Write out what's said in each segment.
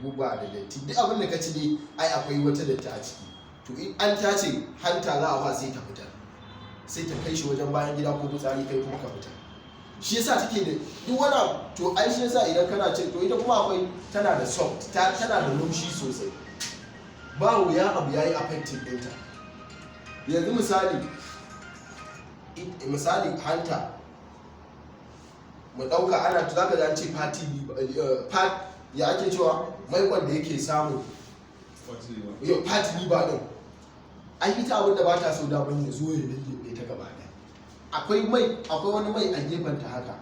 Guba da datti, duk abin da ka ci dai, ai akwai wata datti a ciki. To in an tace, hanta za a ba, sai ta fitar, sai ta kai shi wajen bayan gida ko fitsari, kai kuma ka fita. Shi yasa take da duk wani abu. To ai shi yasa idan kana cin, to ita kuma akwai, tana da soft, tana da laushi sosai, ba wuya abu yayi affecting ɗinta. Yanzu misali hanta, mu ɗauka ana, za ka ji an ce fatty liver, fat, ya ake cewa, maikon da yake samu yau, fatty liver din, ai ita abin da ba ta so daman ya zo ya lullube ta gaba ɗaya. Akwai mai, akwai wani mai a gefen ta haka.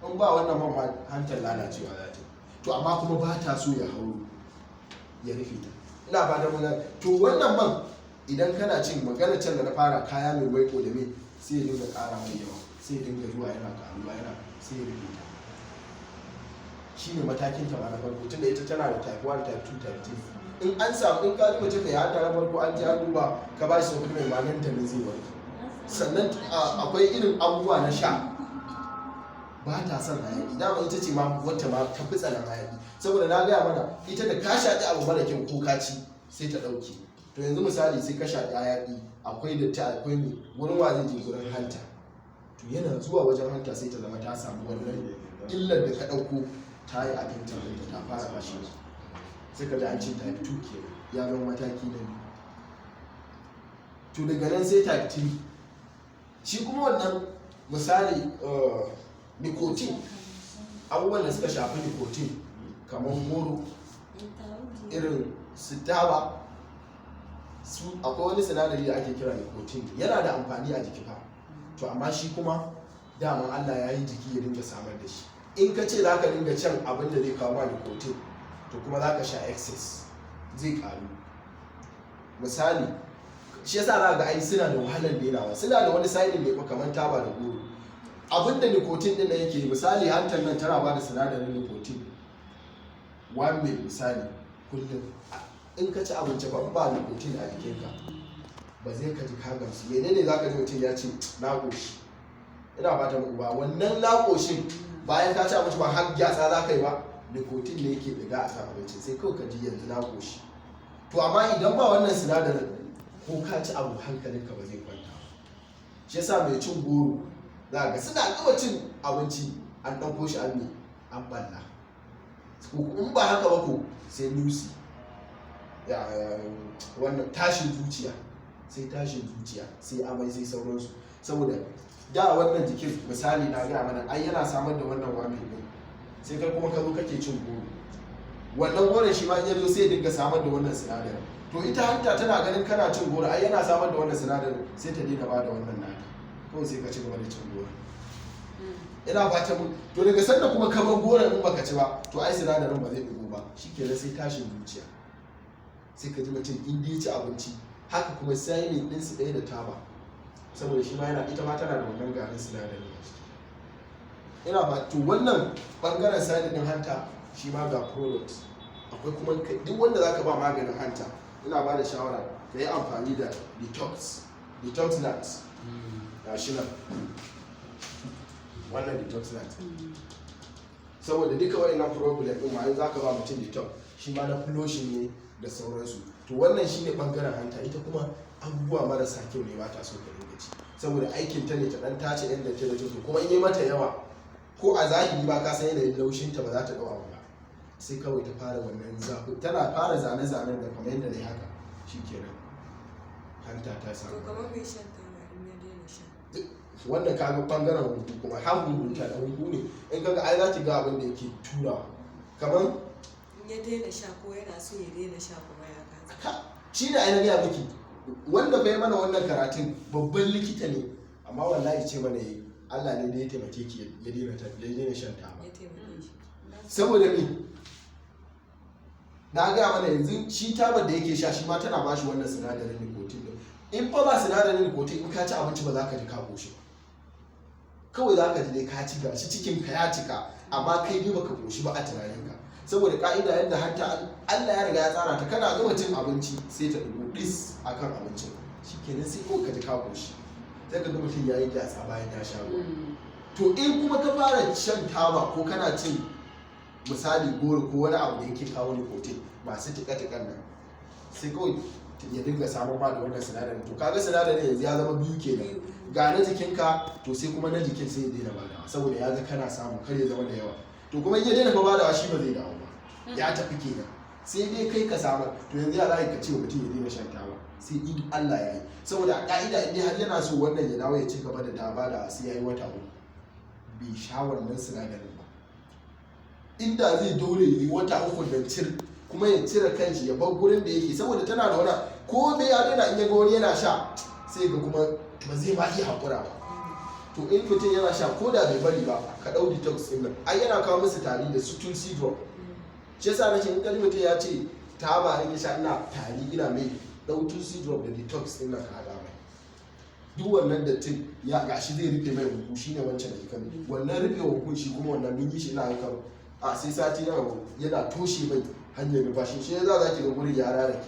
In ba wannan man ma, hantar lalacewa za ta yi. To amma kuma ba ta so ya hauro ya rufe ta. Ina ba da mun, to wannan man, idan kana cin magana can da na fara, kaya mai maiko da mai, sai ya dinga ƙara mai yawa, sai ya dinga zuwa yana ƙaruwa, yana sai ya rufe ta. Shine matakin ta ma na farko, tunda ita tana da type 1, type 2, type 3. In an samu, in ka ji mutum mai hanta na farko, an je an duba, ka ba shi supplement ma, nan da nan zai warke. Sannan akwai irin abubuwa na sha, ba ta son hayaki. Dama ita ce ma wacce ma ta fi tsanan hayaki, saboda na gaya mana ita da ka shaƙi abu mara kyau ko ka ci, sai ta ɗauke. To yanzu misali sai ka shaƙi hayaki, akwai datti, akwai mai wurin, wa zai je? Gurin hanta. To yana zuwa wajen hanta, sai ta zama ta samu wannan illar da ka ɗauko, ta yi affecting ɗinta, ta fara fashe. Sai ka ji an ce type 2 kenan, ya zama mataki na biyu. To daga nan sai type 3. Shi kuma wannan, misali nicotine, abubuwan da suka shafi nicotine kamar goro, irin su taba, su akwai wani sinadari da ake kira nicotine, yana da amfani a jiki fa. To amma shi kuma dama Allah ya yi jiki ya dinga samar da shi. In ka ce za ka dinga cin abin da zai kawo ma nicotine, to kuma za ka sha excess, zai karu. Misali, shi yasa za ga ai suna da wahalar denawa, suna da wani sign ne fa kamar taba da goro. Abin da nicotine din nan yake, misali hantar nan tana ba da sinadarin nicotine 1 mil misali kullum. In ka ci abinci ba ba nicotine a jikinka, ba zai ka ji ka gamsu. Menene za ka ji mutum ya ce, "Na ƙoshi"? Ina fatan uba wannan "na ƙoshin", bayan ka ci abinci ba har gyatsa za ka yi ba, nicotine ne yake ɗiga a kan abincin, sai kawai ka ji yanzu na ƙoshi. To amma idan ba wannan sinadarin, ko ka ci abu, hankalinka ba zai kwanta ba. Shi yasa mai cin goro za ga suna gama cin abinci, an ɗauko shi, an me, an balla. In ba haka ba ko sai lusi ya wannan tashin zuciya, sai tashin zuciya, sai amai, sai sauransu. Saboda da wannan jikin, misali na gaya mana ai yana samar da wannan wamin din, sai kai kuma ka zo kake cin goro, wannan goron shi ma in yazo sai ya dinga samar da wannan sinadarin. To ita hanta tana ganin kana cin goro, ai yana samar da wannan sinadarin, sai ta daina ba da wannan nata, kawai sai ka ci gaba da cin goro. Ina fatan mun, to daga sanda kuma ka bar goron, in baka ci ba, to ai sinadarin ba zai dugo ba, shikenan sai tashin zuciya, sai ka ji mutum in dai ci abinci haka. Kuma sai ne ɗinsu ɗaya da taba, saboda shi ma yana, ita ma tana da wannan garin sinadarin a ciki. Ina ba, to wannan bangaren side din hanta, shi ma ga product akwai. Kuma duk wanda zaka ba maganin hanta, ina ba da shawara ka yi amfani da detox nuts. Ga shi nan, wannan detox nut, saboda duka wayannan problem din ma, in zaka ba mutum detox, shi ma na flushing ne da sauransu. To wannan shine bangaren hanta. Ita kuma abubuwa marasa kyau ne ba ta so ka dinga ci, saboda aikin ta ne ta dan tace yan da ta da. To kuma in yi mata yawa, ko a zahiri ba ka san yanayin laushin ta, ba za ta dau abu ba, sai kawai ta fara wannan zafi, tana fara zane-zanen da kamar yadda ne haka, shikenan hanta ta To samu. Kamar mai shan taba, in ya daina sha? Wannan kaga bangaren huhu kuma, har huhu ta da huhu ne, in kaga ai za ki ga abin da yake turawa kamar In ya daina sha ko yana so ya daina sha kuma ya kasa? Shi ne ai na gaya miki, wanda bai mana wannan karatun babban likita ne, amma wallahi ce mana yi, Allah ne da ya taimake ki ya daina shan taba. Ya taimake shi. Saboda me? Na gaya mana yanzu, shi tabar da yake sha, shi ma tana bashi wannan sinadarin nicotine din. In fa ba sinadarin nicotine, in ka ci abinci ba za ka ji ka koshi ba. Kawai za ka ji dai ka ci, gashi cikin ka ya cika, amma kai dai baka koshi ba a tunaninka. Saboda ka'ida yadda hanta Allah ya riga ya tsara ta, kana gama cin abinci sai ta dubo dis akan abincin, shikenan sai ko ka ji ka koshi, sai ka ga mutum ya yi gyatsa bayan ya sha ruwa. To in kuma ka fara shan taba ko kana cin misali goro ko wani abu da yake kawo nicotine masu tika-tikan nan, sai kawai ya dinga samun ma da wannan sinadarin. To kaga sinadarin yanzu ya zama biyu kenan, ga na jikinka, to sai kuma na jikin sai ya daina badawa, saboda ya ga kana samu, kar ya zama da yawa. To kuma in ya daina fa badawa, shi ba zai dawo ba, ya tafi kenan, sai dai kai ka samar. To yanzu ya za ka ce wa mutum ya daina shan taba? Sai in Allah ya yi. Saboda a ka'ida, in dai har yana so wannan ya dawo ya ci gaba da da bada, sai ya yi wata 3 bai sha wannan sinadarin ba. Inda zai dore ya yi wata 3 da cir, kuma ya cire kanshi, ya bar gurin da yake, saboda tana da wani ko bai ya daina, in ya ga wani yana sha, sai ga kuma ba zai ma iya haƙura ba. To in mutum yana sha, ko da bai bari ba, ka ɗau detox ɗin nan, ai yana kawo musu tari da su tulsi drop. Shi yasa nace in kaji mutum ya ce taba nake sha, ina tari, ina mai, ɗau tulsi drop da detox ɗin nan ka haɗa mai. Duk wannan dattin ya gashi zai rufe mai huhu. Shine wancan da kika wannan rufe huhu, shi kuma wannan mun yi shi, ina kan a sai sati na gaba yana toshe mai hanyar numfashi. Shi yasa zaki ga gurin ya rarake,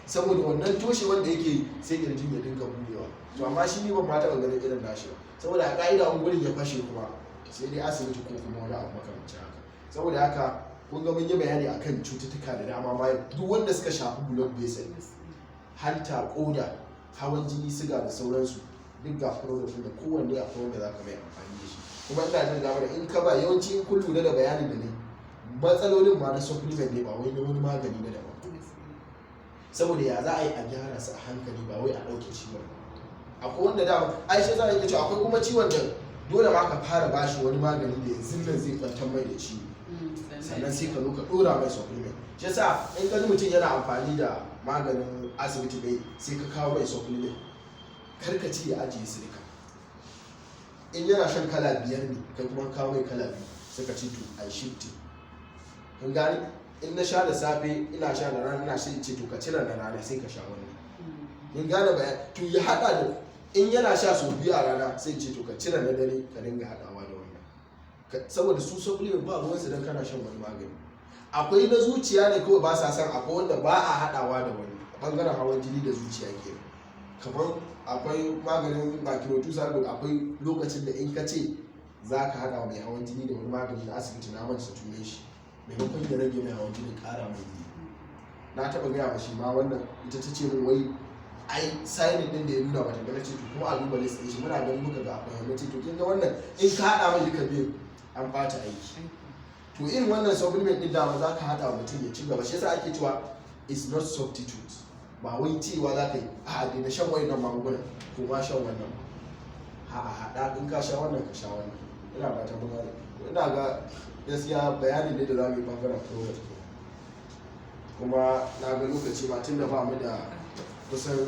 saboda wannan toshe wanda yake yi, sai kirjin ya dinga budewa. To amma shi ni ban ma taɓa ganin irin nashi ba, saboda a ka'ida in gurin ya fashe kuma sai dai asibiti ko kuma wani abu makamancin haka. Saboda haka kun ga mun yi bayani akan cututtuka da dama ma, duk wanda suka shafi blood vessel, hanta, koda, hawan jini, siga da sauransu. Duk ga product da kowanne akwai wanda za ka mai amfani da shi. Kuma ina jin damar in ka ba yawanci, in kun lura da bayanin da ne, matsalolin ma na supplement ne, ba wai na wani magani na daban. Saboda ya za a yi a gyara su a hankali, ba wai a ɗauke ciwon ba. Akwai wanda dama ai shi za a yi cewa akwai kuma ciwon da dole ma ka fara bashi wani magani da yanzu nan zai kwantar mai da ciwo, sannan sai ka zo ka dora mai supplement. Shi yasa in ka ji mutum yana amfani da maganin asibiti bai, sai ka kawo mai supplement, kar ka ce ya ajiye su duka. In yana shan kala biyar ne, kai kuma kawo mai kala biyu, sai ka ce to ai shifting. Kun gane? In na sha da safe, ina sha da rana, ina sai ce to ka cire na rana, sai ka sha wannan. Kun gane bayan? To ya hada da, in yana sha sau biyu a rana, sai ce to ka cire na dare, ka dinga hadawa da wannan. Saboda su supplement ba ruwansu don kana shan wani magani. Akwai na zuciya ne kawai ba sa san, akwai wanda ba a hadawa da wani bangaren hawan jini da zuciya ke. Kamar akwai maganin makirotu sargo, akwai lokacin da in ka ce za ka hada mai hawan jini da wani magani na asibiti, na manta tunan shi, maimakon ya rage mai hawan jini, kara mai jini. Na taba gaya ma shi ma wannan, ita ta ce min wai ai sign din da ya nuna mata ga ce to kuma a duba list din shi, muna ganin muka ga akwai wannan. Ce to kin ga wannan, in ka hada mai duka biyu, an bata aiki. To irin wannan supplement din dama za ka hada wa mutum ya ci gaba. Shi yasa ake cewa is not substitute, ba wai cewa za ka yi a daina shan wayannan magungunan ko ma shan wannan ba. A hada, in ka sha wannan, ka sha wannan. Ina fatan mun gane. Ina ga gaskiya bayani ne da za mu yi bangaren product, kuma na ga lokaci ma, tunda ba mu da kusan